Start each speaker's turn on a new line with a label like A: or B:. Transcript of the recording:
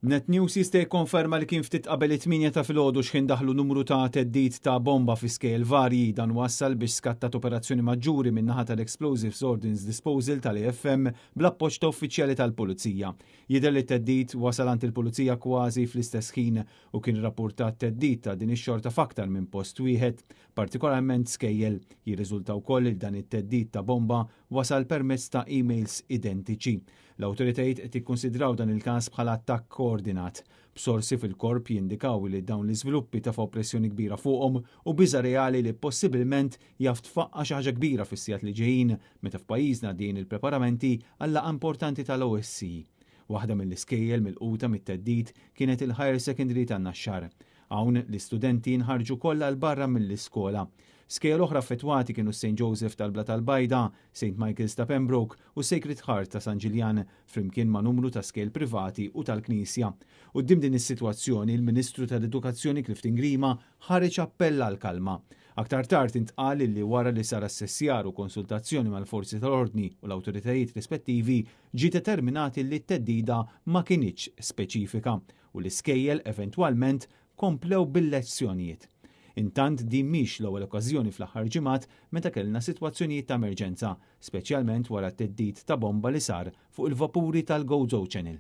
A: Net News jista' jikkonferma li kien ftit qabel it-8 ta' filgħodu x'ħin daħlu numru ta' theddid ta' bomba fi skejjel varji. Dan wassal biex skattat operazzjoni maġġuri min-naħa tal-Explosives Ordnance Disposal tal-AFM bl-appoġġ ta' uffiċjali tal-Pulizija. Jidher li t-theddid wasal għand il-Pulizija kważi fl-istess ħin u kien rapportat theddid ta' din ix-xorta f'aktar minn post wieħed, partikolarment skejjel. Jirriżulta wkoll li dan it-theddid ta' bomba wasal permezz ta' emails identiċi. L-awtoritajiet qed jikkunsidraw dan il-każ bħala attakk koordinat, b'sorsi fil-korp jindikaw li dawn l-iżviluppi tefgħu pressjoni kbira fuqhom u biża' reali li possibilment jaf tfaqqa' xi ħaġa kbira fis-sigħat li ġejjin meta f'pajjiżna għaddejjin il-preparamenti għal-laqgħa importanti tal-OSCE. Waħda mill-iskejjel milquta mit-theddid kienet il-Higher Secondary tan-Naxxar. Hawn l-istudenti nħarġu kollha 'l barra mill-iskola. Skejjel oħra affettwati kienu St Joseph tal-Bla tal-Bajda, St Michael's ta' Pembroke u Sacred Heart ta' San Ġiljan, flimkien ma' numru ta' skejjel privati u tal-Knisja. Quddiem din is-sitwazzjoni, il-Ministru tal-Edukazzjoni Clifton Grima ħareġ appell għall-kalma. Aktar tard intqal li wara li sar assessjar u konsultazzjoni mal-forzi tal-ordni u l-awtoritajiet rispettivi, ġie determinat li t-theddida ma kinitx speċifika u l-iskejjel eventwalment komplew bil-lezzjonijiet. Intant din mhix l-ewwel okkażjoni fl-aħħar ġimgħat meta kellna sitwazzjonijiet ta' emerġenza, speċjalment wara t-theddid ta' bomba li sar fuq il-vapuri tal-Gozo Channel.